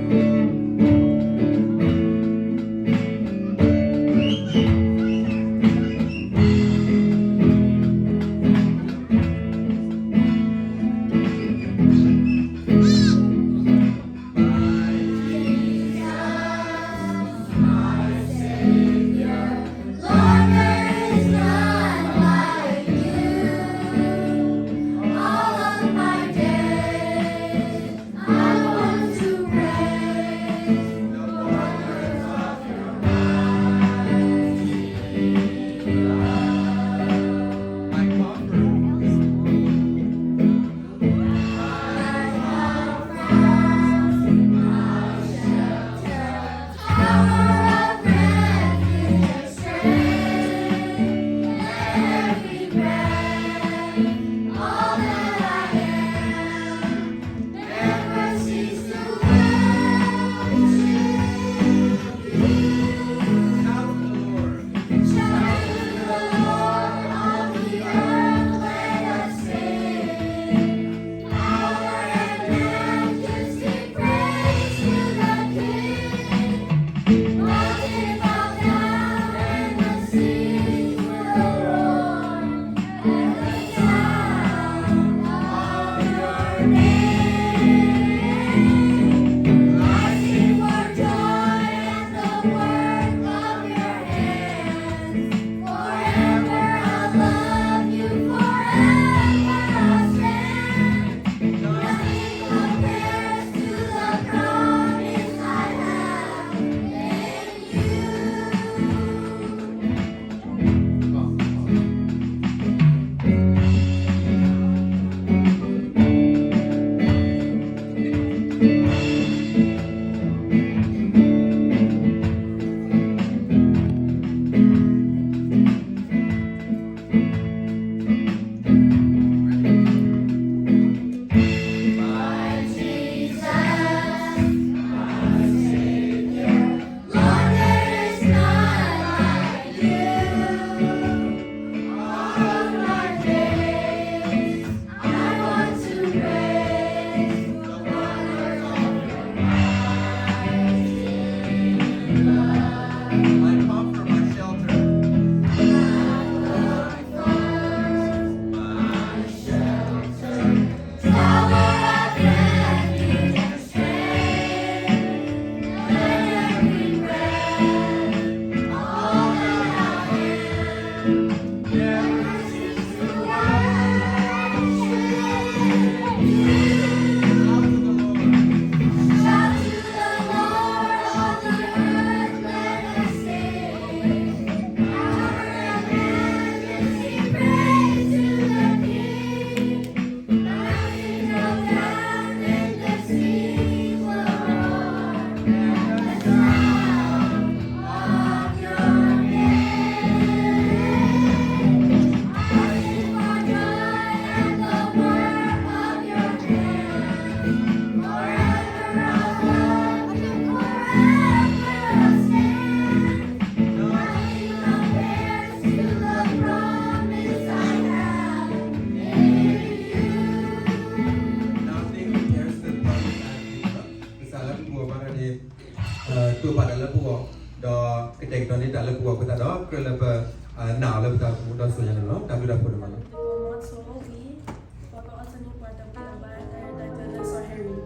ကစၢ်လၢပပူၤအီၤဘၣ်န့ၣ် တိာ်ပာ်တၢ်လၢပဂီၢ်, ဒီးကတဲာ်ကတီၤန့ၢ်တၢ်လၢပဂီၢ်အဃိသတးဒီး ကြၢးလၢပနာ်အီၤလၢပတၢ်အိၣ်ဖှိၣ်ဒီးစိာ်ညါန့ၣ်လီၤ. တၢ်ဘျုးတၢ်ဖှိၣ်န့ၣ်မးလီၤ.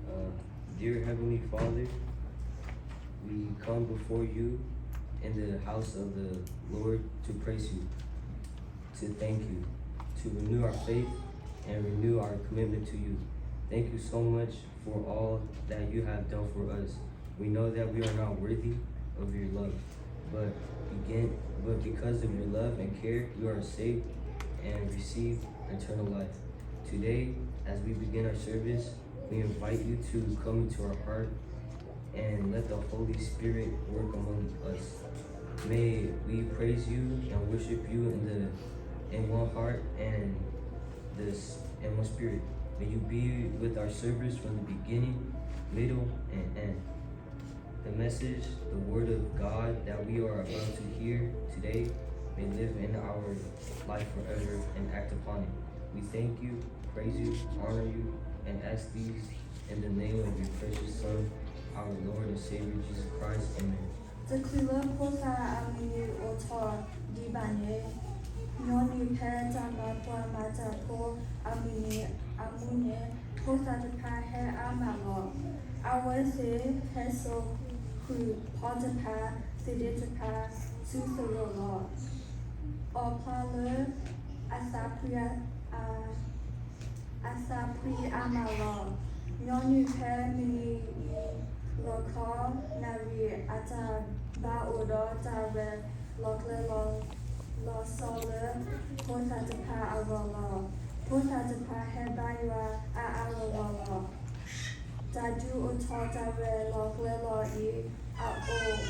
Uh, dear Heavenly Father, we come before you in the house of the Lord to praise you, to thank you, to renew our faith and renew our commitment to you. Thank you so much for all that you have done for us. We know that we are not worthy of your love, but begin, but because of your love and care, we are saved and receive eternal life. Today, as we begin our service, we invite you to come into our heart and let the Holy Spirit work among us. May we praise you and worship you in the in one heart and this and one spirit. May you be with our service from the beginning, middle, and end. The message, the word of God that we are about to hear today may live in our life forever and act upon it. We thank you, praise you, honor you, and ask these in the name of your precious Son, our Lord and Savior Jesus Christ. Amen. တချုးလၢဖိသၣ်အမုၢ်နံၤအိၣ်ထီၣ်ဒံးဘၣ်န့ၣ်, ညီနုၢ်ဖဲတၢ်မၤပှၤမၤတၢ်ဖိအမုၢ်နံၤအမူးန့ၣ်, ဖိသၣ်တဖၣ်ဟဲအါမးလီၤ. အဝဲသ့ၣ်ဟဲစိာ်ဃုာ်ဖီတဖၣ်, သ့ၣ်ဒ့တဖၣ် ဆူသရိာ်လီၤ. အီၣ်ဖျါလၢအသးဖှံ, အသးဖှံအါမးလီၤ. ညီနုၢ်ဖဲမုၢ်နံၤအံၤ လီခီနၣ်ရံၣ် အတၢ်ဘါအိၣ်ဒီးတၢ်ရဲၣ်လီၤကျဲၤလီၤ လီၤဆီလၢဖိသၣ်တဖၣ်အဂီၢ်လီၤ. ဖိသၣ်တဖၣ်ဟဲဘါယွၤအါအါဂီၢ်ဂီၢ်လီၤ. တၢ်ဒုးအိၣ်ထီၣ်တၢ်ရဲၣ်လီၤကျဲၤလီၤအံၤ အ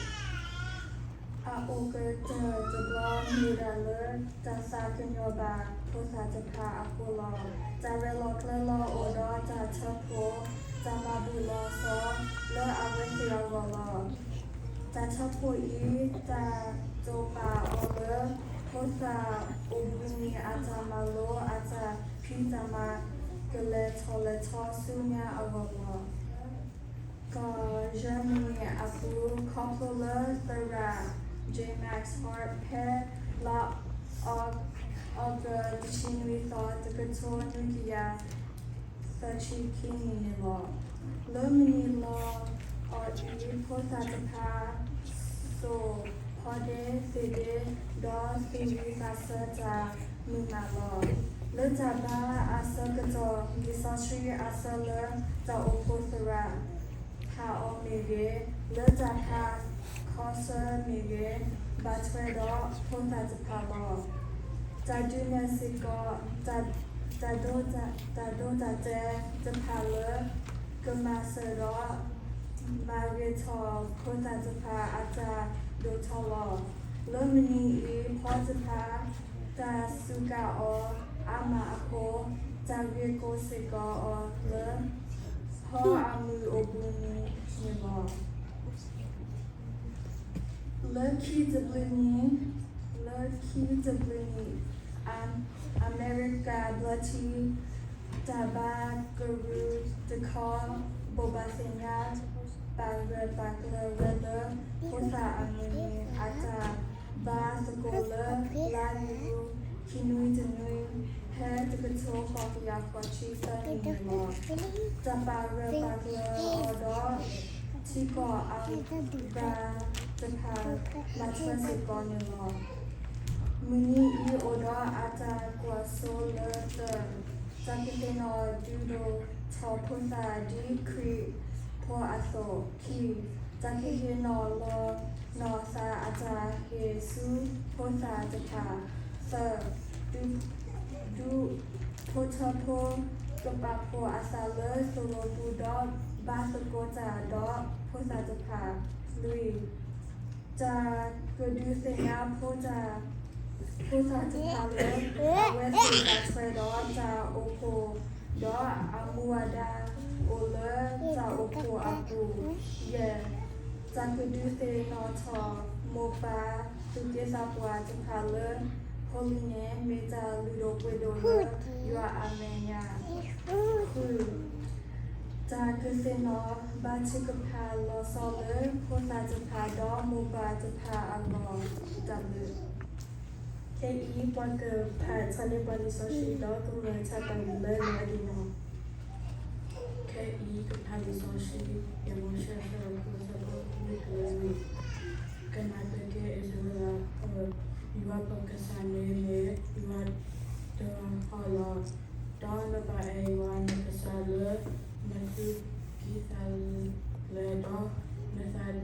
အိၣ် အအိၣ်ကတၢၢ်တဘျီ မ့ၢ်ဒၣ်လၢတၢ်သးကညီၤဘၣ်ဖိသၣ်တဖၣ်အဃိလီၤ. တၢ်ရဲၣ်လီၤကျဲၤလီၤအိၣ်ဒီးတၢ်ထၢဖှိၣ်, တၢ်မၤဘူၣ်လီၤဆီလၢအဝဲသ့ၣ်အဂီၢ်လီၤ. တၢ်ထၢဖှိၣ်အံၤ တၢ်တိာ်ပာ်အီၤလၢ ဖိသၣ်အိၣ်ဘှံးနံၤအတၢ်မၤလိ အတၢ်ဖံးတၢ်မၤ ကလဲၤထီၣ်လဲၤထီဆူညါအဂီၢ်လီၤ. ကီၢ်ယၢမနံၤအပူၤ ခီဖျိလၢသရၣ် J. Max Hart ဖဲလါအီကူးတဆံနွံသီ တကထိနွံကယၤသၢဆံခံနံၣ်န့ၣ်လီၤ. လၢမုၢ်နံၤလီၤအီၤအံၤ ဖိသၣ်တဖၣ် စိာ်ဖီဒ့သ့ၣ်ဒ့ ဒီးသူၣ်ဝံၣ်သးဆၢတၢ်မုာ်မးလီၤ. လၢတၢ်ဘါအဆၢကတီၢ် လံာ်စီဆှံအဆၢလၢတၢ်အိၣ်ဖှိၣ်သရၣ်ဖးအီၤမ့ၢ်ဂ့ၤ, လၢတၢ်ဖးခီဆၢမ့ၢ်ဂ့ၤ, ဘၣ်ထွဲဒီးဖိသၣ်တဖၣ်လီၤ. တၢ်ဒုးနဲၣ်စ့ၢ်ကီး, တၢ်, တၢ်ဒိ, တၢ်ဒိတၢ်တဲာ်တဖၣ်လၢ ကမၤစၢၤဒီး မၤဂ့ၤထီၣ်ဖိသၣ်တဖၣ်အတၢ်ဒိၣ်ထီၣ်လီၤ. လၢမုၢ်နံၤအံၤ ဖီတဖၣ် တၢ်စူးကါအီၤအါမးအဃိ, တၢ်ဂ့ၢ်ကီစ့ၢ်ကီးအီၤလၢ ဖီအမုၢ်အိၣ်ဘှံးနံၤန့ၣ်လီၤ. လၢခံတဘျုးနံၣ်, လၢခံတဘျုးနံၣ်, အ, အမဲရကၤဘျၢထံ တၢ်ဘါကရူၢ်တခီ ဘိးဘၣ်သ့ၣ်ညါ ပာ်ဂၢၢ်ပာ်ကျၢၤဝဲလၢ ဖိသၣ်အမုၢ်နံၤအတၢ်ဘါသကိးလၢ လါယူၤ ခံနွံတနွံ ဖဲတကထိဃိးကယၤဃိးဆံသၢနံၣ်န့ၣ်လီၤ. တၢ်ပာ်ဂၢၢ်ပာ်ကျၢၤအီၤဒီး ထံကီၢ်အဂၤတဖၣ် ဘၣ်ထွဲစ့ၢ်ကီးန့ၣ်လီၤ. မုၢ်နံၤအံၤအိၣ်ဒီးအတၢ်ကွၢ် လီၤစိလၢသၢ, တၢ်ကသ့ၣ်နီၣ်ဒုးဒိၣ်ထီၣ်ဖိသၣ်ဒ်ခရံာ်ဖိအသိး, ခံ, တၢ်ကဟ့ၣ်နီၤလီၤနီၢ်သးအတၢ်ဟ့ၣ်ဆူဖိသၣ်တဖၣ်, သၢ, ဒူ, ဒူဖိထၢဖိ ကပာ်ဖှိၣ်အသးလၢသရိာ်ပူၤဒီးဘါသကိးတၢ်ဒီးဖိသၣ်တဖၣ်, လွံၢ်, တၢ်ကဒုးသ့ၣ်ညါဖိသၣ်တဖၣ်လၢ အဝဲသ့ၣ်ဘၣ်ထွဲဒီးတၢ်အိၣ်ဖှိၣ်, ဒီးအမူအဒါအိၣ်လၢတၢ်အိၣ်ဖှိၣ်အပူၤ, ယဲၢ်, တၢ်ကဒုးသ့ၣ်နီၣ်ထီၣ်မိၢ်ပၢ်သူၣ်က့သးပှၢ်တဖၣ်လၢ ဖိလံၤန့ၣ် မ့ၢ်တၢ်လုၢ်ဒိၣ်ပှ့ၤဒိၣ်လၢယွၤအမဲာ်ညါ, ဃု, တၢ်ကသ့ၣ်နီၣ်ဘါထုကဖၣ်လီၤဆီလၢဖိသၣ်တဖၣ်ဒီးမိၢ်ပၢ်တဖၣ်အဂီၢ်, တၢ်ဘျုး. ခဲအံၤ ပှၤကဖးထီၣ်န့ၢ်ပှၤလံာ်စီဆှံဒီးကမၤဆါတၢ်ဂ့ၢ်လၢလီၤဒံးနီၤ. ခဲအံၤကဖးလံာ်စီဆှံ ယမၤဆၢအဆၢဖိ ဆၢဖိလွံၢ်, ကနၣ်က့ၤ အံၣ်စရ့လးဧၢ, ယွၤပကစၢ်န့ၣ်မ့ၢ်ယွၤတဂၤဃီလီၤ. ဒီးနဘၣ်အဲၣ်ယွၤနကစၢ်လၢ နသူၣ်ကံၢ်သးလဲဒီး နသး ဒီ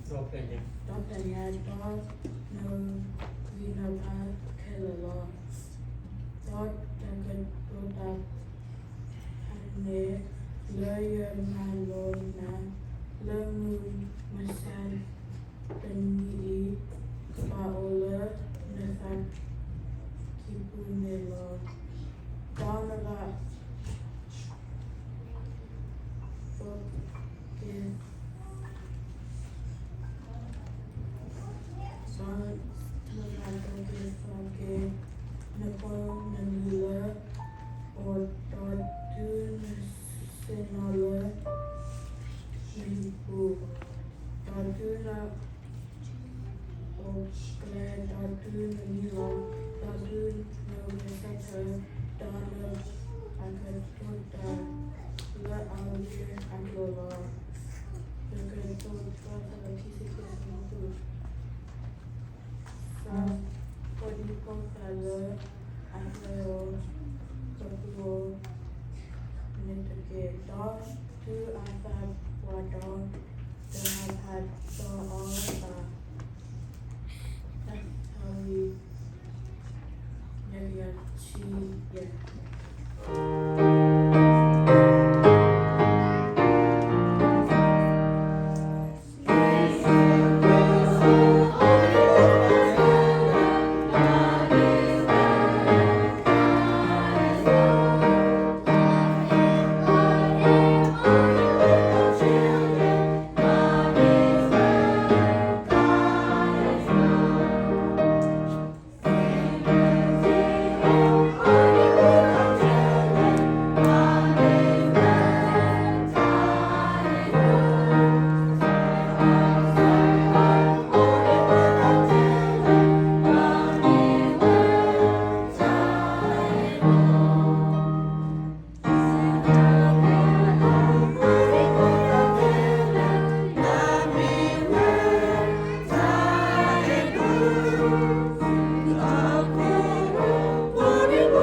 ဖျၢၣ်ညါ, ဒီးနဂံၢ်နဘါခဲလၢာ်လီၤ. ဒီးတၢ်ကတိၤတၢ်ဖဲန့ၣ် လၢယမၤလိာ်နၤ လၢမုၢ်မဆါတနံၤအံၤ ကဘၣ်အိၣ်လၢနသးကံၢ်ပူၤန့ၣ်လီၤ. ဒီးနဘၣ် ကဲ ဒီးနဘၣ်ကဲက့ၤသးက့ၤ နဖိနလံၤလၢ အိၣ်ဒီးတုၤနဆ့ၣ်နီၤလၢ နဟံၣ်ပူၤ, ဒီးတုၤန အိၣ်ကျဲ, ဒီးတုၤနမံလီၤ, ဒီးတုၤနဂဲၤဆၢထၢၣ်, ဒီးနဘၣ်ကတိၤတၢ်လၢအဂ့ၤအကျိၤလီၤ. တၢ်ကတိၤတၢ်သးလၢခံဆံခံဆၢဖိ, သးဖိဒံဖိသၣ်လၢအသၢဧိၤ, ကပူၤဧိၤန့ၣ်တက့ၢ်. ဒီးတုၤအသးပှၢ်ဒီး တဟးဖးဒီးအီၤဘၣ်. တၢ်သးဝံၣ် ယဲၢ်ကယၤဆံယဲၢ်. တၢ်ကစီၣ်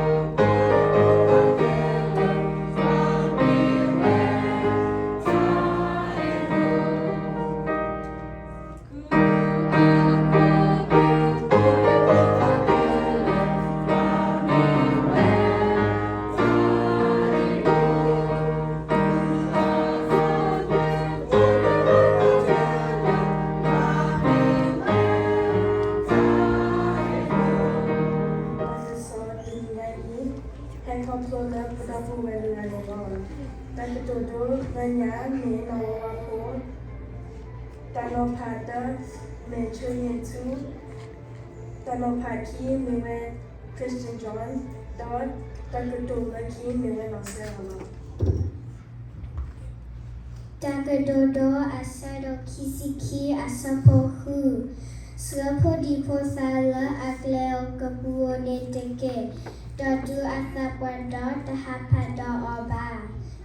တနံၤညါအံၤ ဟဲခီဖျိလၢပဒီပုၢ်ဝဲၢ်တဂၤန့ၣ်လီၤ. တၢ်ကတိၤဒိလၢညါမ့ၢ်နီၢ်ဝါဝါဖိ, တၢ်နီၤဖးတၢ မ့ၢ်ဆိၣ်ယ့ၣ်ထူ, တၢ်နီၤဖးခံမ့ၢ်ဝဲ Christian John, ဒီးတၢ်ကတိၤလၢခံမ့ၢ်ဝဲနီၢ်စဲအီၤလီၤ. တၢ်ကတိၤဒိ အဆၢဒိၣ်ခံဆံခံ အဆၢဖိဃု, ဆှၢဖိဒံဖိသၣ်လၢအကျဲဧိၤကပူၤဧိၤန့ၣ်တက့ၢ်, ဒီးတုၤအသးပှၢ်ဒီးတဟးဖးဒီးအီၤဘၣ်.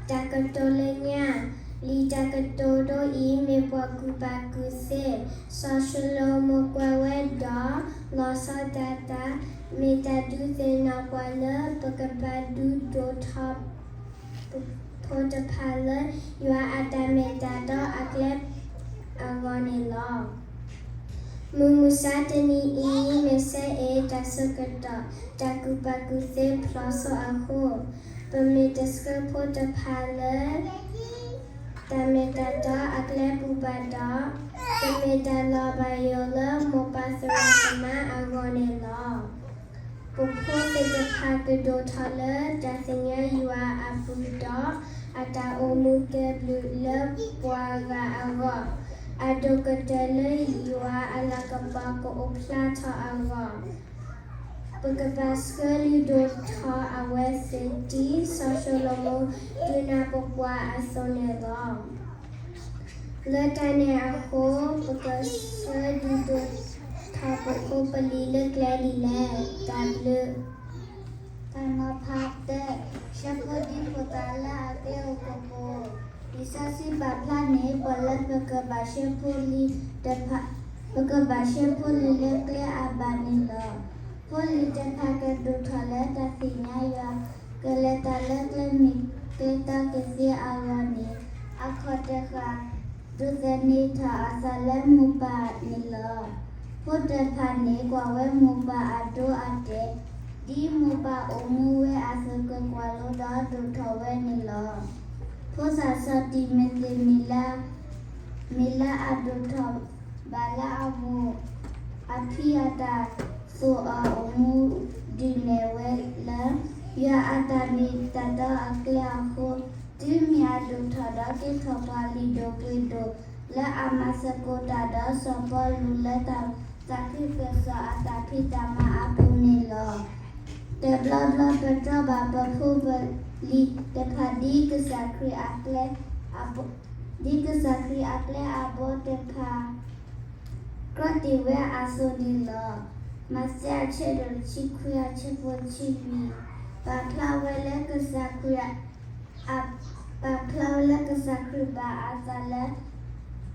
တၢ်ကတိၤလၢညါ, လံာ်တၢ်ကတိၤဒိအံၤမ့ၢ်ပှၤကူၣ်ဘၣ်ကူၣ်သ့, စီၤၡလိၤမိၣ်ကွဲးဝဲဒီး လီၤဆီဒၣ်တၢ်, မ့ၢ်တၢ်ဒုးသ့ၣ်နီၣ်ပှၤလၢ ပကဘၣ်ဒုးဒိၣ်ထီၣ် ဖိတဖၣ်လၢယွၤအတၢ်မ့ၢ်တၢ်တီအကျဲအဂီၢ်န့ၣ်လီၤ. မုၢ်မဆါတနံၤအံၤ မ့ၢ်စ့အ့ၣ်တၢ်ဆၢကတီၢ် တၢ်ကူၣ်ဘၣ်ကူၣ်သ့ဖျိးစိအဃိ, ပမ့ၢ်တဆှၢဖိတဖၣ်လၢ တၢ်မ့ၢ်တၢ်တီအကျဲပူၤဘၣ်ဒီး, ပမ့ၢ်တၢ်လီၤဘၣ်ယိၣ်လၢမိၢ်ပၢ်သရၣ်သမါအဂီၢ်န့ၣ်လီၤ. ပဖိသ့ၣ်တဖၣ်ကဒိၣ်ထီၣ်လၢတၢ်သ့ၣ်ညါယွၤအပူၤဒီး အတၢ်အိၣ်မူကဲဘျုးလၢပှၤဂၤအဂီၢ်, အဒိၣ်ကတၢၢ်လၢယွၤအလၤကပီၤကအိၣ်ဖျါထီၣ်အဂီၢ်, ပကဘၣ်ဆှၢဒုးဒိၣ်ထီၣ်အဝဲသ့ၣ်ဒ်စီၤၡလိၤမိၣ်ဒုးနၢ်ပၢၢ်ပှၤအသိးန့ၣ်လီၤ. လၢတၢ်န့ၣ်အဃိ, ပကဆှၢဒုးဒိၣ်ထီၣ်ပဖိပလံၤလၢကျဲဒ်လဲၣ်. တၢ်ဘျုး. တၢ်နီၤဖးတၢ, ဆှၢဖိဒံဖိသၣ်လၢအကျဲဧိၤကပူၤဧိၤ, လံာ်စီဆှံပာ်ဖျါန့ၢ်ပှၤလၢပကဘၣ်ဆှၢဖိလံၤတဖၣ်, ပကဘၣ်ဆှၢဖိလံၤလၢကျဲအဘၣ်န့ၣ်လီၤ. ဖိလံၤတဖၣ်ကဒိၣ်ထီၣ်လၢတၢ်သ့ၣ်ညါယွၤ, ကလဲၤတၢ်လၢကျဲမ့ၢ်ကျဲတီကသ့အဂီၢ်န့ၣ်, အခီၣ်တဃာ် ဒိးသန့ၤထီၣ်အသးလၢမိၢ်ပၢ်န့ၣ်လီၤ. ဖိတဖၣ်န့ၣ်ကွၢ်ဝဲမိၢ်ပၢ်အဒိအတဲာ်, ဒ်မိၢ်ပၢ်အိၣ်မူဝဲအသိးကကွၢ်လိဒီးဒိၣ်ထီၣ်ဝဲန့ၣ်လီၤ. ဖိသၣ်ဆီၣ်တံၢ်မ့ၢ်သ့ၣ်မ့ၢ်လၢ မ့ၢ်လၢအဒိၣ်ထီၣ်ဘၣ်လၢအမိၢ်အဖံအတၢ်သိၣ်အီၤအိၣ်မူဒုးနဲၣ်ဝဲလၢ ယွၤအတၢ်မ့ၢ်တၢ်တီအကျဲအဃိ, တုၤမ့ၢ်အဒိၣ်ထီၣ်ဒီးကဲထီၣ်ပှၤလံာ်ဒိၣ်ပှ့ၤဒိၣ် လၢအမၤသကိးတၢ်ဒီးစီၤပီလူးလၢတၢ်သးခုကစီၣ်အတၢ်ဖံးတၢ်မၤအပူၤန့ၣ်လီၤ. တဘျီဘျီပတြီဘၣ်ပဖိပလံၤတဖၣ်ဒ်ကစၢ်ခရံာ်အကျဲ ဒ်ကစၢ်ခရံာ်အကျဲအဘီတဖၣ် ကြၢးတ့ၢ်ဝဲအသိးန့ၣ်လီၤ. မးသဲအဆၢဒိၣ်တဆံခွံအဆၢဖိတဆံလွံၢ် ပာ်ဖျါဝဲလၢကစၢ်ခရံာ် ပာ်ဖျါဝဲလၢကစၢ်ခရံာ်ဘၣ်အသးလၢ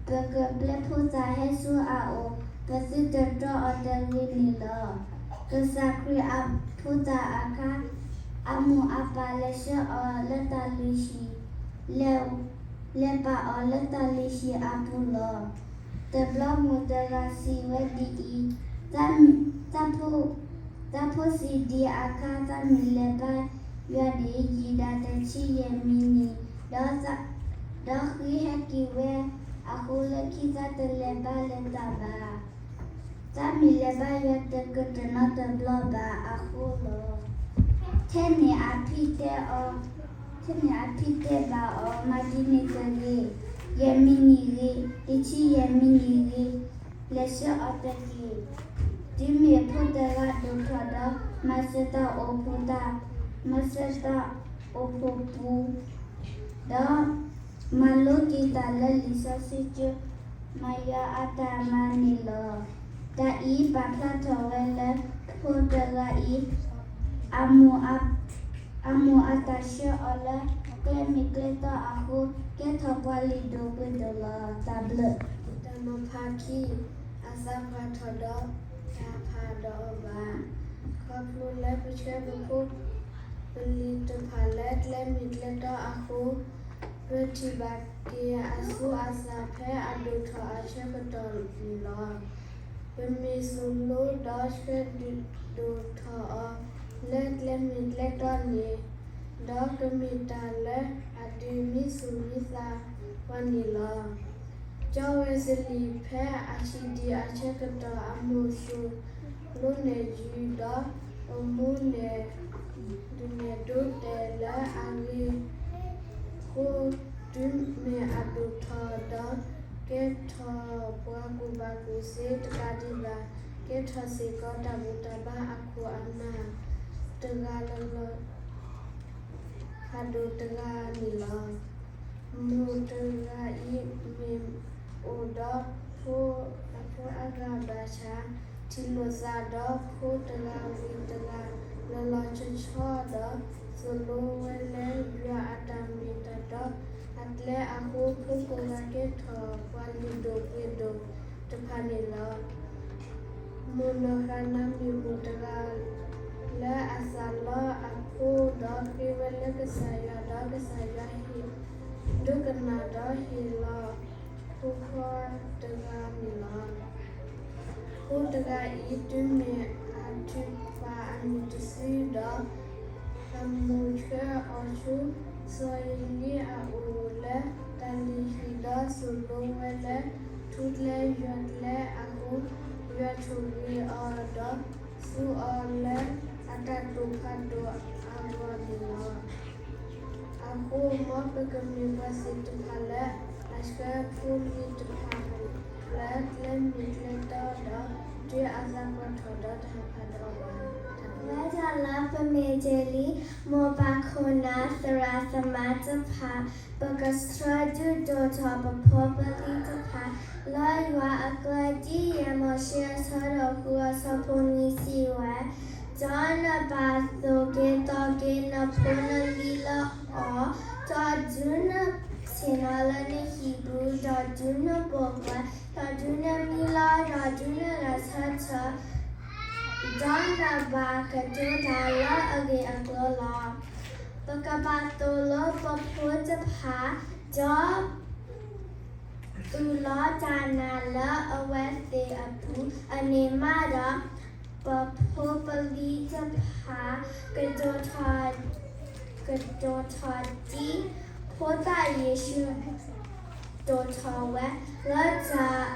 ပကပျဲဖိသၣ်ဟဲဆူအအိၣ် ပသုတတြီအီၤတဂ့ၤန့ၣ်လီၤ. ကစၢ်ခရံာ်အဖိသၣ်အခါ အမိၢ်အပၢ်လဲၤဆှၢအီၤလၢတၢ်လုၢ်ဟံၣ် လဲၤပာ်အီၤလၢတၢ်လုၢ်ဟံၣ်အပူၤလီၤ. တဘျီမိၢ်တဂၤစံးဝဲဒ်အံၤ, တၢ်ဖိစံးဒ်အခါ တၢ်မ့ၢ်လဲၤဘါယွၤန့ၣ် ယံာ်ဒၣ်တဆံယဲၢ်မံးနံး, ဒီးဃ့ဟဲက့ၤဝဲအဃိ လၢခံတၢ်တလဲၤဘါလဲၤတၢ်ဘၣ်. တၢ်မ့ၢ်လဲၤဘါယွၤတကတၢၢ်နီတဘျီဘၣ်အဃိလီၤ. ထဲန့ၣ်အဖံတဲအီၤ, ထဲန့ၣ်အဖံတဲဘၣ်အီၤ, မၤဒ်န့ၣ်တဂ့ၤ, ယဲၢ်မံးနံးဂ့ၤ, တဆံယဲၢ်မံးနံးဂ့ၤ, လဲၤဆှၢအီၤတက့ၢ်. တုၤမ့ၢ်ဖိတဂၤဒိၣ်ထီၣ်ဒီး မၤစၢၤတၢ်အိၣ်ဖှိၣ်တၢ်, မၤစၢၤတၢ်အိၣ်ဖှိၣ်ပူၤ ဒီးမၤလိက့ၤတၢ်လၢလံာ်စီဆှံကၠိ မၤယွၤအတၢ်မၤန့ၣ်လီၤ. တၢ်အံၤပာ်ဖျါထီၣ်ဝဲလၢ ဖိတဂၤအံၤ အမိၢ်အတၢ်ဆှၢအီၤလၢကျဲမ့ၢ်ကျဲတီအဃိ ကဲထီၣ်ပှၤလံာ်ဒိၣ်ပှ့ၤဒိၣ်လီၤ. တၢ်ဘျုး. တၢ်နီၤဖးခံ, အသးပှၢ်ထီၣ်ဒီးတဟးဖးဒီးအီၤဘၣ်. ခီဖျိလၢပဆှၢပဖိ ပလံၤတဖၣ်လၢကျဲမ့ၢ်ကျဲတီအဃိ, ပထံၣ်ဘၣ်က့ၤအသူအသၣ်ဖဲအဒိၣ်ထီၣ်အဆၢကတီၢ်န့ၣ်လီၤ. ပမ့ၢ်သိၣ်လိဒီးဆှၢဒုးဒိၣ်ထီၣ်အီၤလၢကျဲမ့ၢ်ကျဲတီန့ၣ်, ဒီးကမ့ၢ်တၢ်လၢအဒုးမံသူၣ်မံသးပှၤန့ၣ်လီၤ. ကၠီဝဲစလံၤဖဲအဆံးဒံးအဆၢကတီၢ် အမိၢ်သိၣ်လိနဲၣ်ယုၤဒီး အိၣ်မူနဲၣ်ဒုးနဲၣ်ဒိတဲာ်လၢအဂ့ၢ်အဃိ, တုၤမ့ၢ်အဒိၣ်ထီၣ်ဒီး ကဲထီၣ်ပှၤကူၣ်ဘၣ်ကူၣ်သ့တဂၤဒံးဘၣ်, ကဲထီၣ်စ့ၢ်ကီးတၢ်ဘူၣ်တၢ်ဘါအခိၣ်အနၢ် တဂၤလၢ်လၢ် ဖးဒိၣ်တဂၤန့ၣ်လီၤ. မိၢ်တဂၤအံၤမ့ၢ်အိၣ်ဒီးဖိအဖိအဂၤဘၣ်ဆၣ်, ထံၣ်လိာ်သးဒီးဖိတဂၤဝံၤတဂၤ လီၤလီၤဆီဆီဒီး သိၣ်လိဝဲလၢယွၤအတၢ်မ့ၢ်တၢ်တီအကျဲအဃိ, ဖိကိးဂၤကဲထီၣ်ပှၤလုၢ်ဒိၣ်ပှ့ၤဒိၣ်တဖၣ်န့ၣ်လီၤ. မိၢ်နီၢ်ဃၤနၤမ့ၢ်မိၢ်တဂၤလၢအသးလီအဖိဒီးဃ့ဝဲလၢကစၢ်ယွၤဒီး ကစၢ်ယွၤဟ့ၣ်ဒိကနၣ်ဒီးဟ့ၣ်လီၤဖိခွါတဂၤန့ၣ်လီၤ. ဖိတဂၤအံၤ တုၤမ့ၢ်အထုးပာ်အမုၢ်တစုဒီး အမိၢ်ဆှၢအီၤဆူ စီၤဧ့လံအအိၣ်လၢတၢ်လုၢ်ဟံၣ်ဒီးသိၣ်လိဝဲလၢ ထူကျဲယွၤကျဲအဃိ, ယွၤဆိၣ်ဂ့ၤအီၤဒီးသူအီၤလၢအတၢ်တိာ်ဖးဒိၣ်အဂီၢ်န့ၣ်လီၤ. အဃိ မ်ပကမ့ၢ်ပှၤသ့ၣ်တဖၣ်လၢအဆှၢဖိလံၤတဖၣ်လၢကျဲမ့ၢ်ကျဲတီဒီး တုၤအသးပှၢ်ထီၣ်ဒီးတဟးဖးဒီးအီၤဘၣ်. ဝဲဒၣ်လၢပမ့ၢ်တ့ၢ်လံ မိၢ်ပၢ်ခိၣ်နၢ်သရၣ်သမါတဖၣ်, ပကဆှၢဒုးဒိၣ်ထီၣ်ပဖိပလံၤတဖၣ် လၢယွၤအကျဲ ဒ်ယဲၢ်မိၤၡ့အဆၢဒိၣ်ဃုအဆၢဖိနွံစံးဝဲ, ဒီးနဘၣ်သိၣ်က့ၤသီက့ၤနဖိနလံၤလၢအီၤ, ဒီးဒုးနဆ့ၣ်နီၤလၢနဟံၣ်ပူၤ, ဒီးဒုးနပိာ်ခွါ, ဒီးဒုးနမံလီၤ, ဒီးဒုးနဂဲၤဆၢထၢၣ်, ဒီးနဘၣ်ကတိၤတၢ်လၢအဂ့ၢ်အကျိၤလီၤ. ပကဘၣ်သိၣ်လိပဖိတဖၣ်, ဒီး သူၣ်လီၤတၢ်နာ်လၢအဝဲသ့ၣ်အပူၤ, အန့ၣ်မးဒီး ပဖိပလံၤတဖၣ် ကဒိၣ်ထီၣ် ကဒိၣ်ထီၣ်ဒ် ဖိသၣ်ယ့ၣ်ၡူး ဒိၣ်ထီၣ်ဝဲ လၢတၢ်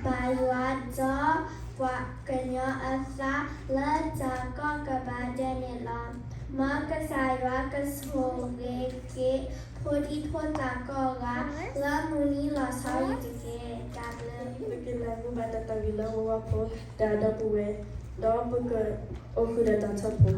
ဘၣ်ယွၤ ဒီးပှၤကညီအသး လၢတၢ်ကီကဘၣ်ဒဲးန့ၣ်လီၤ. မ်ကစၢ်ယွၤကဆိၣ်ဂ့ၤက့ၤ ဖိဒံဖိသၣ်ကိးဂၤ လၢမုၢ်နံၤလီၤဆီအံၤတက့ၢ်. တၢ်ဘျုး ပကနၢ်ဟူဘၣ်တၢ်သးဝံၣ်လၢဝီဝါဖိ တၢ်ဒီပုၢ်ဝဲၢ် ဒီးပကအိၣ်ဃုာ်ဒီးတၢ်ထီၣ်ဖိ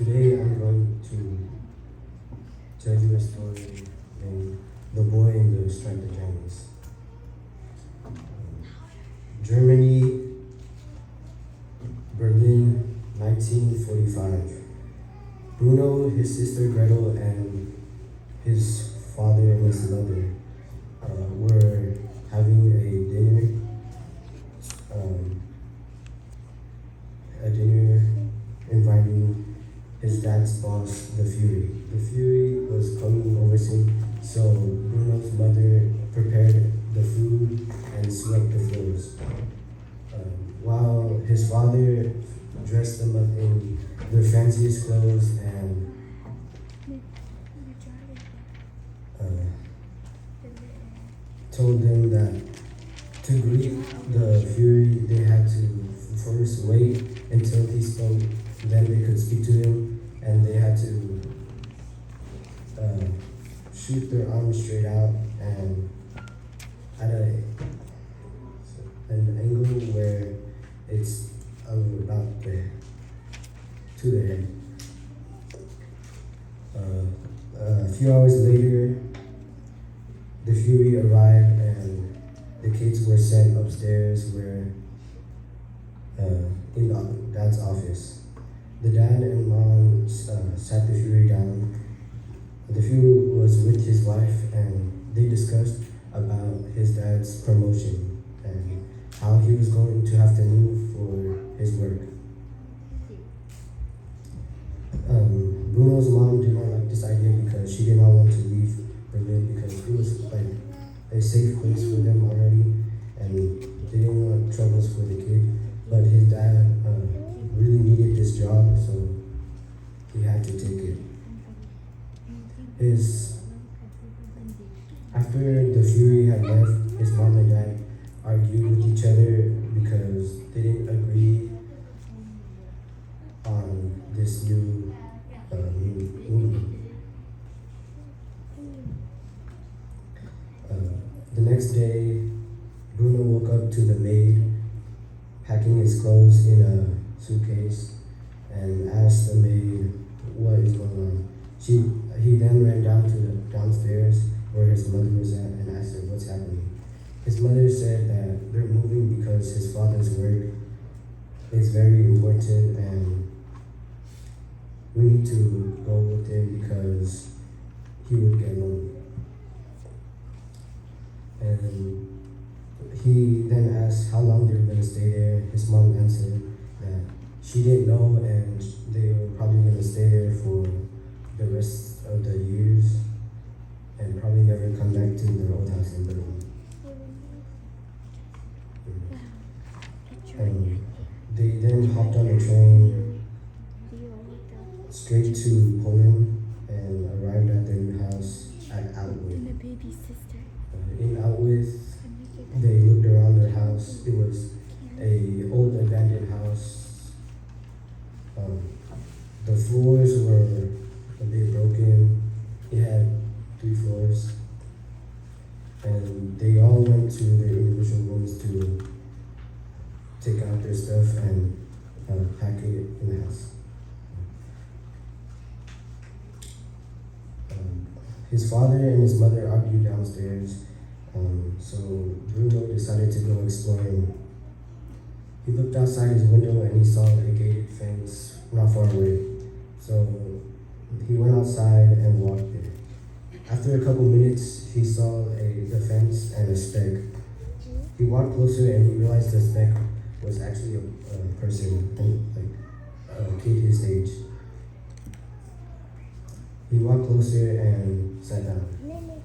Today I'm going to tell you a story named The Boy in the Striped Pajamas. Germany, Berlin, nineteen forty-five. Bruno, his sister Gretel, and his father and his mother uh, were having a dinner, um, a dinner inviting his dad's boss, the Fury. The Fury was coming over soon, so Bruno's mother prepared the food and swept the floors. Um, while his father dressed them up in their fanciest clothes and uh, told them that to greet the Fury, they had to first wait until he spoke, then they could speak to him, and they had to uh, shoot their arms straight out and at a, an angle where it's about there to the head. Uh, a few hours later, the Fury arrived and the kids were sent upstairs where uh, in the, dad's office. The dad and mom uh, sat the Fury down. The Fury was with his wife and they discussed about his dad's promotion and how he was going to have to move for his work. Um, Bruno's mom did not like this idea because she did not want to leave Berlin because it was like a safe place for them already, and they didn't want troubles for the kid. But his dad uh, really needed this job, so he had to take it. His after the Fury had left, his mom and dad argued with each other because they didn't agree on this new uh, new movement. Uh, the next day, Bruno woke up to the maid packing his clothes in a suitcase and asked the maid what is going on. She, he then ran down to the downstairs where his mother was at and asked her what's happening. His mother said that they're moving because his father's work is very important and we need to go with him because he would get lonely. And he then asked how long they were going to stay there. His mom answered that she didn't know and they were probably going to stay there for the rest of the years and probably never come back to their old house in Berlin. And they then hopped on a train straight to Poland and arrived at their new house at Outwith. Uh, in Outwith, they looked around their house. It was a old abandoned house. Um, the floors were a bit broken. It had three floors. And they all went to their individual rooms to take out their stuff and uh, pack it in the house. Um, his father and his mother argued downstairs, um, so Bruno decided to go exploring. He looked outside his window and he saw a gated fence not far away. So he went outside and walked there. After a couple minutes, he saw a, the fence and a speck. He walked closer and he realized the speck was actually a, a person, like a kid his age. He walked closer and sat down.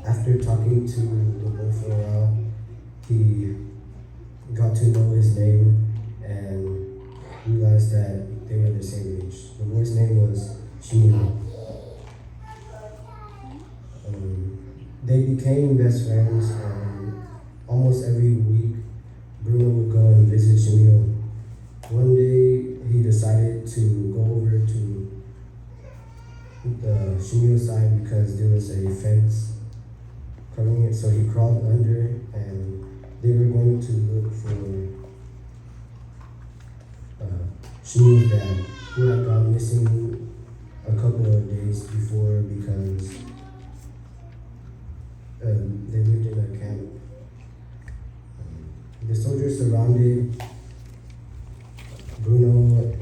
After talking to the boy for a while, he got to know his name and realized that they were the same age. The boy's name was Shmuel. Um, they became best friends, and almost every week, Bruno would go and visit Shmuel. One day, he decided to go over to the Shmuel side because there was a fence covering it, so he crawled under, and they were going to look for uh, Shmuel's dad. who had gone missing a couple of days before because um, they lived in a camp. Um, the soldiers surrounded Bruno,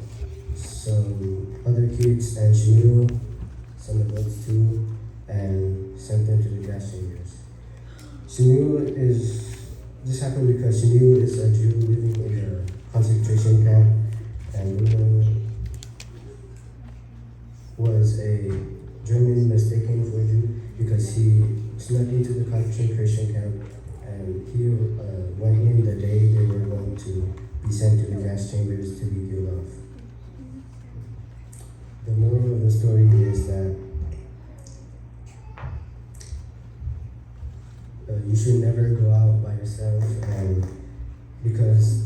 some other kids, and Shamil, some adults too, and sent them to the gas chambers. Shamil is, this happened because Shamil is a Jew living in a concentration camp, and Bruno was a German mistaken for a Jew because he snuck into the concentration camp and he uh, went in the day they were going to be sent to the gas chambers to be killed off. The moral of the story is that uh, you should never go out by yourself and because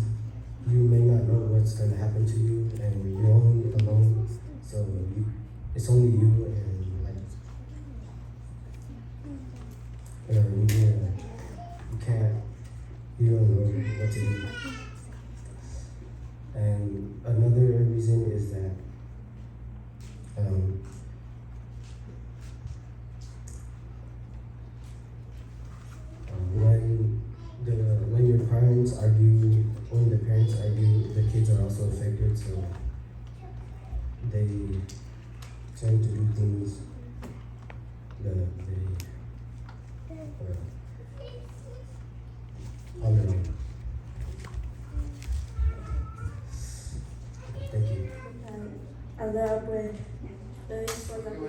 you may not know what's going to happen to you and you're only alone, so you, it's only you and like uh, yeah, you can't, you don't know what to do. And another reason is that um, when the when your parents argue, when the parents argue, the kids are also affected. So they tend to do things that they uh, on their own. Thank you. အလၢအပှဲၤ လၢယဆၢလၢ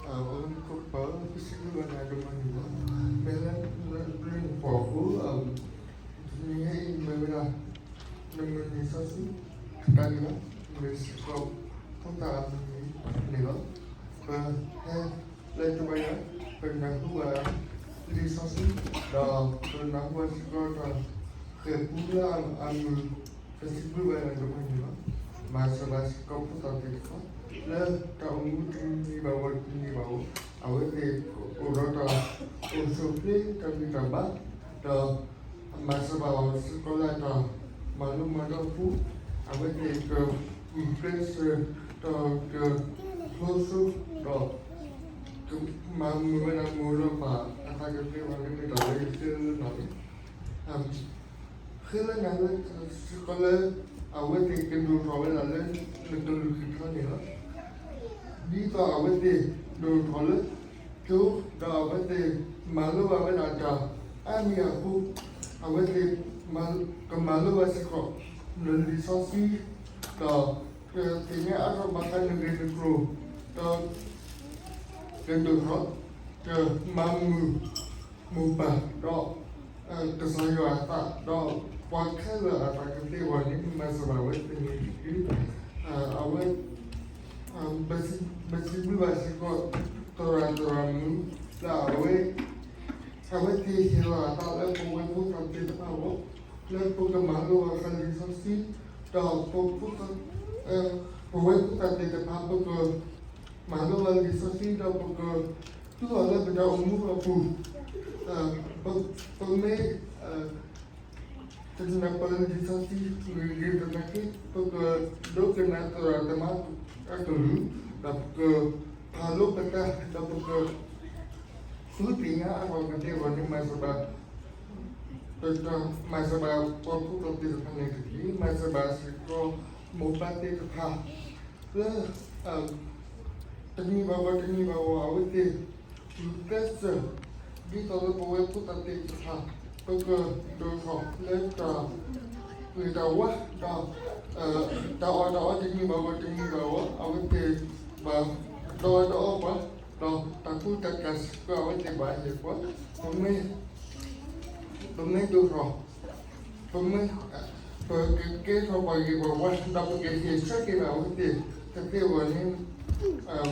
အဝဲမ့ၢ်ခိၣ်ပၢ် ပစံးဘျုးဘၣ်နၤဒိၣ်မးန့ၣ်လီၤ. မ့ၢ်လၢနပျုၢ်နဖီၣ်အဃိ တနံၤအံၤမ့ၢ်ဝဲဒၣ် နမုၢ်နံၤစီဆှံ တကးဒံးဘၣ် မ့ၢ်စ့ၢ်ကီး ဖိသၣ်အမုၢ်နံၤန့ၣ်လီၤ. ပဟဲလၢတဝဲဒၣ် ပနၢ်ဟူဘၣ်လံာ်စီဆှံ ဒီးပနၢ်ဟူဘၣ်စ့ၢ်ကီးတၢ်ဃဲၤပူလၢအမုာ် ပစံးဘျုးဘၣ်နၤဒိၣ်မးန့ၣ်လီၤ. မၤစၢၤဘၣ်စ့ၢ်ကီးဖိသၣ်သ့ၣ်တဖၣ် လၢတၢ်အိၣ်မူတနံၤဘၣ်ဝဲတနံၤဘၣ်ဝဲ အဝဲသ့ၣ်အိၣ်ဒီးတၢ်အိၣ်ဆူၣ်အိၣ်ချ့တၢ်ဂံၢ်တၢ်ဘါ ဒီးမၤစၢၤဘၣ်အီၤစ့ၢ်ကီးလၢတၢ်မၤလိမၤဒိးအပူၤ အဝဲသ့ၣ်ကဂုာ်ကျဲးစၢး ဒီးကဖျိစိ ဒီး မၤမုာ်ဝဲဒၣ်မိၢ်ဒီးပၢ်အသးကသ့အဂီၢ်န့ၣ် မ့ၢ်တၢ်လၢယသ့လၢနီၢ်န့ၣ် ဃ့လၢနၤလၢစ့ၢ်ကီးလၢ အဝဲသ့ၣ်ကဒိၣ်ထီၣ်ဝဲဒၣ်လၢနကလုၢ်ကထါန့ၣ်လီၤ. ဒ်သိးအဝဲသ့ၣ်ဒိၣ်ထီၣ်လၢကၠိ ဒီးအဝဲသ့ၣ်မၤလိဘၣ်ဝဲဒၣ်တၢ်အါမံၤအဃိ အဝဲသ့ၣ်ကမၤလိဘၣ်စ့ၢ်ကီး နလံာ်စီဆှံ ဒီးကသ့ၣ်ညါအါထီၣ်ဘၣ်ဃးနဂ့ၢ်နကျိၤ ဒီး ကဒိၣ်ထီၣ် ကမၤမုာ်မိၢ်ပၢ် ဒီး ကစၢ်ယွၤအသး ဒီးပှၤခဲလၢာ်အသးကသ့အဂီၢ်န့ၣ် မၤစၢၤဘၣ်ဝဲသ့ၣ်န့ၣ်တက့ၢ်. အဝဲ ပစံးဘျုးဘၣ်စ့ၢ်ကီး သရၣ်သရၣ်မုၣ် လၢအဝဲ အဝဲသ့ၣ်ဟ့ၣ်လီၤအသးလၢပဝဲဖိသၣ်သ့ၣ်တဖၣ်အဂီၢ် လၢပကမၤလိဘၣ်ဃးလံာ်စီဆှံ ဒီးပ ပဝဲဖိသၣ်သ့ၣ်တဖၣ် ပကမၤလိဘၣ်လံာ်စီဆှံ ဒီးပကသူအီၤလၢပတၢ်အိၣ်မူအပူၤ ပမ့ၢ် တနၢ်ပၢၢ်လံာ်စီဆှံဂ့ၤဂ့ၤသနာ်က့ ပကဒိကနၣ်သရၣ်သမါအကလုၢ် ဒီးပကဖးလိပသး ဒီးပက ဃုသ့ၣ်ညါအဂီၢ်ကသ့အဂီၢ်န့ၣ် မၤစၢၤဘၣ် ပတၢ်မၤစၢၤဘၣ်ပှၤဖိသၣ်သ့ၣ်တဖၣ်န့ၣ်တက့ၢ်. မၤစၢၤဘၣ်စ့ၢ်ကီးမိၢ်ပၢ်သ့ၣ်တဖၣ် လၢ တနံၤဘၣ်ဝဲတနံၤဘၣ်ဝဲ အဝဲသ့ၣ် ဂုာ်ကျဲးစၢး ဒ်သိးလၢပဝဲဖိသၣ်သ့ၣ်တဖၣ် ပကဒိၣ်ထီၣ်လၢတၢ် ဂ့ၤတၢ်ဝါ ဒီး တၢ်အီၣ်တၢ်အီတနံၤဘၣ်ဝဲတနံၤဘၣ်ဝဲ အဝဲသ့ၣ်ဘၣ်ဒိးအီၣ်ဒိးအီပှၤ ဒီးတၢ်ကူတၢ်ကၤစ့ၢ်ကီး အဝဲသ့ၣ်ဘၣ်ဟ့ၣ်ပှၤ ပမ့ၢ် ပမ့ၢ်ဒိၣ်ထီၣ် ပမ့ၢ် ပကကဲထီၣ်ပှၤဂ့ၤပှၤဝါ ဒီးပကဟ့ၣ်ဆၢက့ၤဘၣ်အဝဲသ့ၣ်တသ့အဂီၢ်န့ၣ်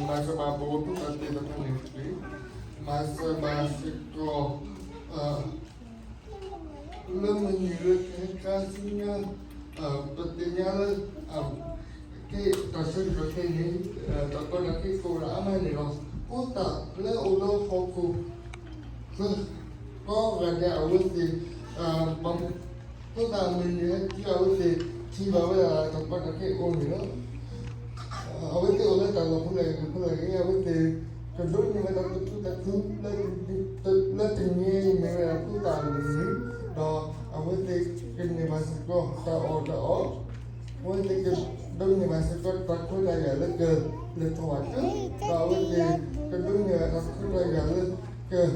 မၤစၢၤဘၣ်ပဝဲဖိသၣ်သ့ၣ်တဖၣ်န့ၣ်တက့ၢ်. မၤစၢၤဘၣ်စ့ၢ်ကီး လၢမုၢ်နံၤလၢခဲခါဆူညါ ပသ့ၣ်ညါလၢ ကဲတၢ်ဆၢကတီၢ်ခဲအံၤန့ၣ် တၢ်ကီတၢ်ခဲကိးဝဲဒၣ်အါမးန့ၣ်လီၤ. ဖိသၣ်လၢအိၣ်လၢဟီၣ်ခိၣ် ကိးဂၤဒဲးအဝဲသ့ၣ် ဖိသၣ်မုၢ်နံၤဟဲတုၤအဝဲသ့ၣ် ထံၣ်ဘၣ်ဝဲဒၣ်တၢ်ကီတၢ်ခဲအိၣ်န့ၣ်လီၤ. ဖဲလဲၣ်ဂ့ၤ အဝဲသ့ၣ် ကဒိးန့ၢ်ဝဲဒၣ်တၢ်သူၣ်တၢ်သၢ လၢတနံၤအံၤမ့ၢ်ဝဲဒၣ်သူၣ်တၢ်လၢနံၤ, ဒီးအဝဲသ့ၣ်ကန့ၢ်ဘၣ်စ့ၢ်ကီးတၢ်အီၣ်တၢ်အီ, အဝဲသ့ၣ်ကဒိးန့ၢ်ဘၣ်စ့ၢ်ကီးတၢ်ခွဲးတၢ်ယာ်လၢကလဲၤထီၣ်ဘၣ်ကၢ, ဒီးအဝဲသ့ၣ်ကဒိးန့ၢ်ဘၣ်တၢ်ခွဲးတၢ်ယာ်လၢက က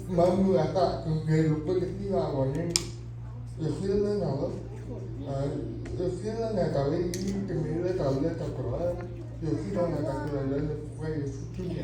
မၤမုာ်အသးကဂဲၤလိာ်ကွဲကသံဘၣ်အဂီၢ်န့ၣ်, ယဃ့လၢနၤလီၤ. ယဃ့လၢနၤတၢ်ဝဲအံၤ တမ့ၢ်လၢတၢ်လၢတၢ်ပှၤ, ယဃ့လၢနၤတၢ်ကလီလၢနပှဲၤယ့ၣ်ၡူးခရံာ်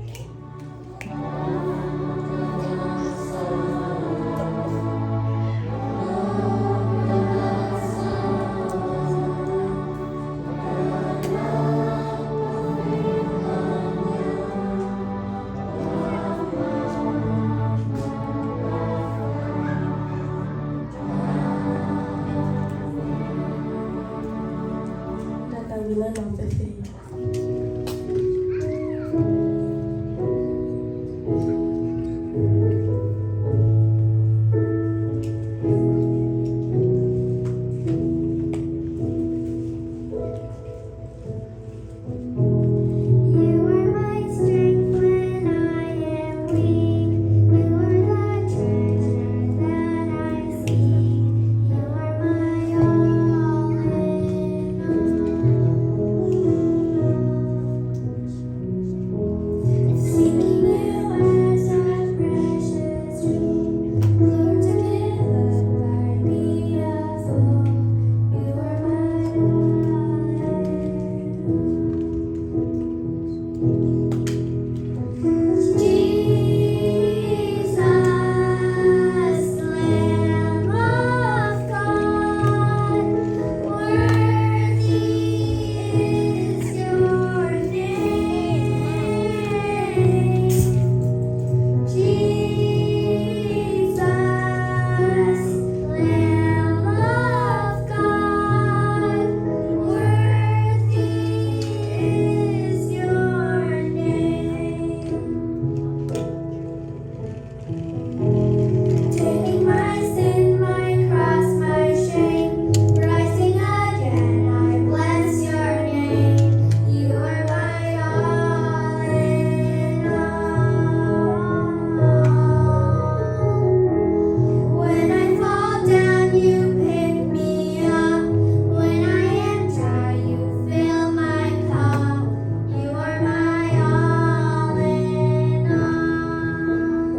အဃိန့ၣ်လီၤ. တၢ်သးဝံၣ်လၢနီၢ်ပဲသ့ၣ် You are my strength when I am weak. You are the treasure that I seek. You are my all in all. Seeking you as a precious dream, Lord, to give up I'd be a fool. You are my all in all. Jesus, Lamb of God, worthy is your name. Jesus, Lamb of God, worthy is your name. Taking my sin, my cross, my shame, rising again, I bless your name. You are my all in all. When I fall down, you pick me up. When I am dry, you fill my cup. You are my all in all.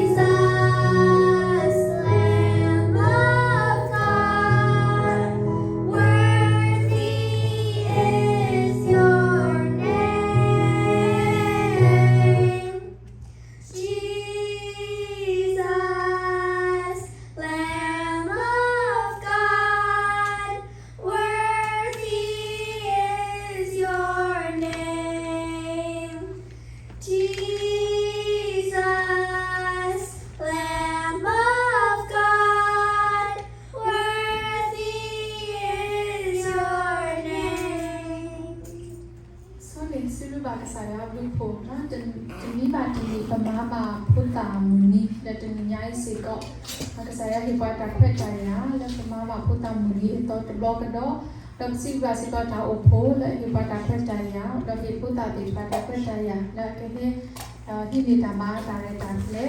Jesus, Lamb of God, worthy is your name. Jesus, Lamb of God, worthy is your name. Jesus, Lamb of God, worthy is your name. ဆိန့ၣ် စံးဘျုးဘၣ်ကစၢ်ယွၤအဘျုးအဖှိၣ်, တနံၤဘၣ်တနံၤ ပမၤဘၣ်ဖိသၣ်မုၢ်နံၤ လၢတနံၤညါအံၤစ့ၢ်ကီး, ကစၢ်ယွၤဟ့ၣ်ပှၤတၢ်ခွဲးတၢ်ယာ် လၢပမၤဘၣ်ဖိသၣ်မုၢ်နံၤအသီတဘျီကဒီး, ဒီးပစံးဘျုးဘၣ်စ့ၢ်ကီးတၢ်အိၣ်ဖှိၣ် လၢအဟ့ၣ်ပှၤတၢ်ခွဲးတၢ်ယာ်, ဒီးဟ့ၣ်ဖိသၣ်သ့ၣ်တဖၣ်တၢ်ခွဲးတၢ်ယာ် လၢအကဟဲ ဟံးန့ၢ်တၢ်မၤတၢ်ရဲၣ်တၢ်ကျဲ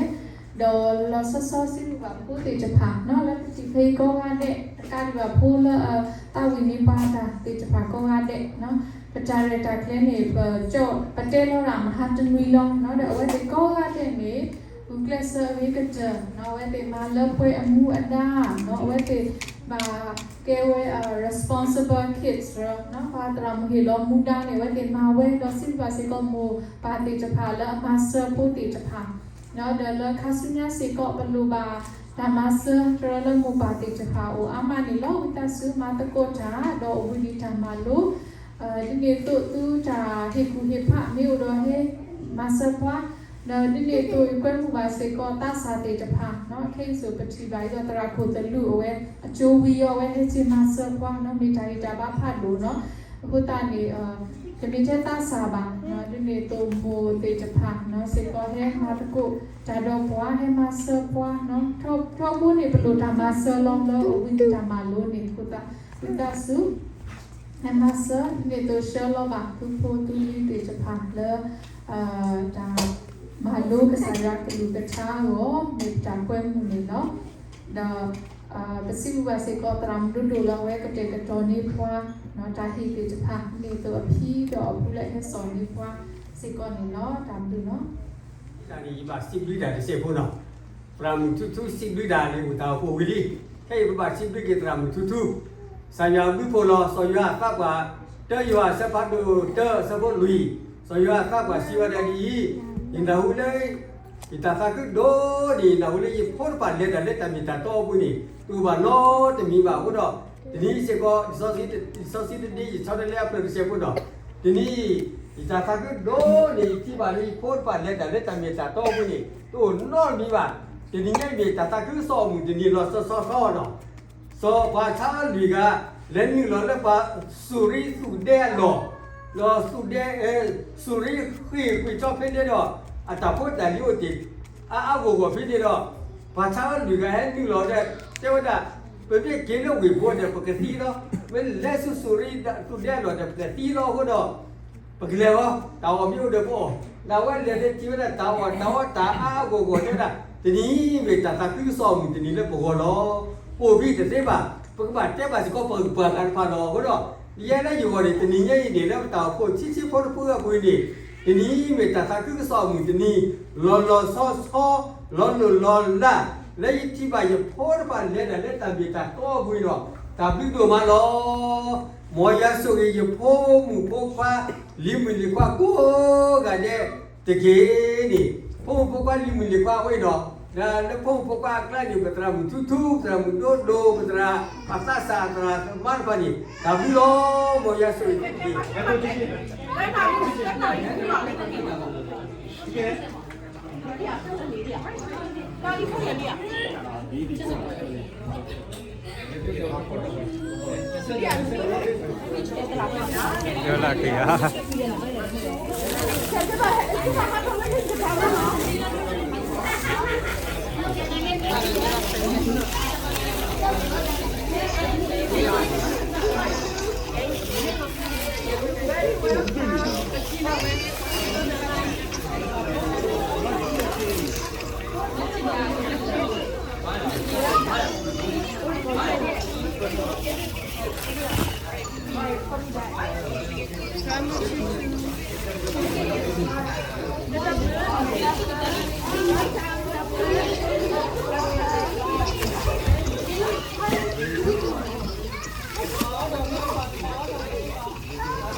ၤ, ဒီးလီၤဆီဆီစံးဘျုးဘၣ်ဖိသ့ၣ်တဖၣ် လၢပတံၤဖဲအံၤကိးဂၤဒဲး, တကးဒံးဘၣ်ဖိလၢ သးဝံၣ်န့ၢ်ပှၤတၢ်သ့ၣ်တဖၣ်ကိးဂၤဒဲး, ပတၢ်ရဲၣ်တၢ်ကျဲၤန့ၣ် ပကၠီ ပတဲလီၤဒၣ်မဟါတနွံလီၤ, ဒီးအဝဲသ့ၣ်ကိးဂၤဒဲးန့ၣ် ဂုာ်ကျဲးစၢးအဂ့ၤကတၢၢ်, အဝဲသ့ၣ်မၤလၢပှဲၤအမူအဒါ, အဝဲသ့ၣ်ဘၣ်ကဲဝဲ responsible kids ပှၤသရၣ်မုၣ်ဟ့ၣ်လီၤမူဒါန့ၣ် အဝဲသ့ၣ်မၤဝဲ, ဒီးစံးဘျုးဘၣ်စ့ၢ်ကီးမိၢ်ပၢ်သ့ၣ်တဖၣ်လၢအမၤစၢၤဖိသ့ၣ်တဖၣ်, ဒီးလၢခါဆူညါစ့ၢ်ကီး ပလိၣ်ဘၣ်တၢ်မၤစၢၤတရၢလၢမိၢ်ပၢ်သ့ၣ်တဖၣ်အအိၣ်အါမးန့ၣ်လီၤ. ဝံသးစူၤမၤသကိးတၢ် ဒီးအိၣ်ဘှံးနံၤတၢ်မၤလိ, ဒ်န့ၣ်အသိးသုတၢ်ဟ့ၣ်ကူၣ်ဟ့ၣ်ဖးမ့ၢ်အိၣ်ဒီးဟဲမၤစၢၤပှၤ, ဒီးဒ်န့ၣ်အသိးကွဲမုာ်ဘၣ်စ့ၢ်ကီးသးစၢ်သ့ၣ်တဖၣ်, ခဲအံၤစိၤပထံၣ်ဘၣ်အံၤဒီးသရၣ်ခိၣ်သလုးအဝဲ အကၠိဝံၤအီၤ အဝဲဟဲက့ၤမၤစၢၤပှၤ, မ့ၢ်တၢ်ဂံၢ်တၢ်ဘါဖးဒိၣ်နီၤ, အဃိသတးန့ၣ် တမ့ၢ်ထဲသးစၢ်ဘၣ်, ဒ်န့ၣ်အသိးမိၢ်သ့ၣ်တဖၣ်စ့ၢ်ကီး ဟဲမၤသကိးတၢ်ဒီးပှၤ, ဟဲမၤစၢၤပှၤ, ထီဘိန့ၣ် ပလိၣ်တၢ်မၤစၢၤလီၤလၢအဝံတၢ်မၤလိန့ၣ်အဃိသတး ဝံသးစူၤ ဟဲမၤစၢၤ, ဒ်န့ၣ်အသိးဆှၢလီၤဘၣ်သုဖိသုလံၤသ့ၣ်တဖၣ်လၢ တၢ်မၤလိကစၢ်ယွၤကလုၢ်ကထါအဂီၢ် မ့ၢ်ပတၢ်ကွဲမုာ်န့ၣ်လီၤ. ဒီး ပစံးဘျုးဘၣ်စ့ၢ်ကီး သရၣ်မုၣ်ဒိၣ်ဒိၣ်လၢအဝဲကတဲာ်ကတီၤန့ၢ်ပှၤ တၢ်ဟ့ၣ်သ့ၣ်တဖၣ် ဒ်န့ၣ်အသိးအဖံဒီးအဖုလၢဟဲစိာ်န့ၢ်ပှၤစ့ၢ်ကီးန့ၣ်လီၤ. တၢ်ဘျုးလီၤ. ယဘၣ်စံးဘျုးတၢ်တစဲးဖိနီၤ, သရၣ်မုၣ်ထူထူစံးဘျုးတၢ်န့ၣ် အိၣ်တၢ်အိၣ်ဖှိၣ်ဝံၤလံ. ခဲအံၤပဘၣ်စံးဘျုးက့ၤသရၣ်မုၣ်ထူထူ, စီၤယိၤဟၣ်အဘျုးဖှိၣ်လီၤ. စီၤယိၤဟၣ်သးပှၢ် တၢယိၤဟၣ်အဆၢဖးဒိၣ်တၢ အဆၢဖိလွံၢ်, စီၤယိၤဟၣ်သးပှၢ်စံးဝဲဒၣ်ဒ်အံၤ, ယနၢ်ဟူလၢ ယတၢ်သးခုဒိၣ်န့ၣ် ယနၢ်ဟူလၢယဖိတဖၣ်လဲၤတၢ်လၢတၢ်မ့ၢ်တၢ်တီအပူၤန့ၣ် တအိၣ်ဘၣ်နီတမံၤဘၣ်အဃိဒီး, တနံၤစ့ၢ်ကီး လံာ်စီဆှံတဒ့ ယဆီတလဲအဖျၢၣ်တစဲးဖိဒီး, တနံၤအံၤ ယတၢ်သးခုဒိၣ်န့ၣ် ယထံၣ်ဘၣ်လၢယဖိတဖၣ်လဲၤတၢ်လၢတၢ်မ့ၢ်တၢ်တီအပူၤန့ၣ် တအိၣ်နီတမံၤဘၣ်. တနံၤညါအံၤမ့ၢ်တၢ်သးခုကစီၣ်အမုၢ်တနံၤလီၤဆီဆီဆီဒီး စီၤပၤဆါလွံၢ်ဂၤ လဲၤနုာ်လီၤလၢပှၤစူၤရံသူၣ်ဒဲအလီၢ်, ဒီးသူၣ်ဒဲ, စူၤရံဃ့ၢ်ကွံာ်ထီၣ်ဖဲန့ၣ်ဒီး အတၢ်ဖိတၢ်လံၤအိၣ်တ့ၢ် အါအါဂီၢ်ဂီၢ်ဖဲန့ၣ်ဒီး, ပှၤဆါလွံၢ်ဂၤဟဲနုာ်လီၤဒီး တဲဝဲဒၣ်, ပမ့ၢ်က့ၤလၢဝ့ၢ်ဖိဒီး ပကသံလီၤ. မ့ၢ်လဲၤဆူစူၤရံသူၣ်ဒဲအလီၢ်ဒီး ပကသံလီၤအဃိဒီး ပကလဲၤလီၤ, တၢ်အီၣ်မ့ၢ်အိၣ်ဒီးပအီၣ်. ဒီးအဝဲလဲၤဒီးထံၣ်ဝဲဒၣ်တၢ်အီၣ်တၢ်အီတၢ်အါအါဂီၢ်ဂီၢ် တဲဝဲဒၣ်, တနံၤမ့ၢ်တၢ်သးခုကစီၣ်အမုၢ်တနံၤလၢပဂီၢ်လီၤ. ပိာ်ဘံၣ်တသ့ဘၣ်, ပကဘၣ်တဲဘၣ်စ့ၢ်ကီးပှၤဂုၤပှၤဂၤတဖၣ်လီၤ. အဃိဒီး ယဲလၢယဂီၢ်န့ၣ် တနံၤညါအံၤန့ၣ် လၢပတၢ်အိၣ်ဖှိၣ်ဆံးဆံးဖိတဖုအပူၤအံၤန့ၣ်, တနံၤမ့ၢ်တၢ်သးခုကစီၣ်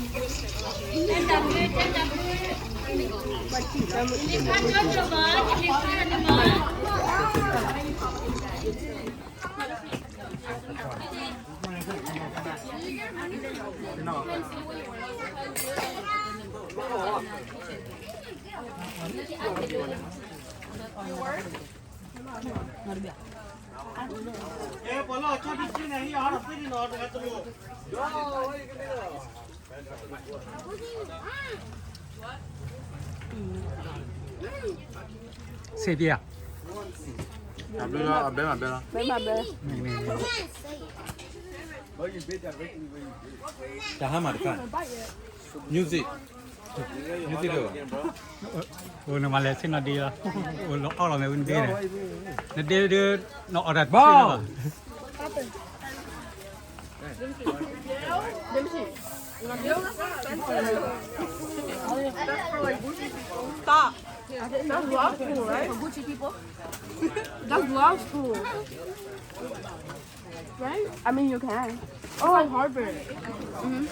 အမုၢ်တနံၤ လီၤလီၤဆီဆီ လီၤလိၢ်လီၤလး လၢယထံၣ်ဘၣ်ယဖိတဖၣ်လဲၤတၢ်လၢတၢ်မ့ၢ်တၢ်တီအပူၤအံၤဒီး တၢ်ဘျုးဒိၣ်မးလီၤ. မ်ယွၤဆိၣ်ဂ့ၤယဖိမုၣ်ဖိခွါ လံၤမုၣ်လံၤခွါကိးဂၤဒဲးတက့ၢ်န့ၣ်, ဖိမုၣ်ဖိခွါလံၤမုၣ်လံၤခွါအဝဲဒီး, ဒီးလၢဖိမုၣ်ဖိခွါအကျါန့ၣ် ပသရၣ်မုၣ်ထူထူ, ပသရၣ်မုၣ်ဒိၣ်ဒိၣ်, ပသရၣ်အသးစၢ် သရၣ်သမါတဖၣ်န့ၣ် တၢ်ဘျုးလီၤ. မ်ယွၤဆိၣ်ဂ့ၤသုတက့ၢ်. ဆ့ၣ်ပျဲၢ်ဧါ. အဘဲမဘဲလီၤ. ဘဲမဘဲ. တၢ်ဟါမၢ်တခါ, music, music လၢ, အိၣ်နမၤလဲၤဆ့ၣ်နီၤဒ့လီၤ, အိၣ်လီၤအီၣ်လီၤမ့ၣ်အူနဒ့န့ၣ်, နဒ့ဒုး, နအီၣ်တၢ်ဘၣ်. Stop. That's love school, right? That's love school. Right? I mean, you can. Oh, Harvard. Mm-hmm.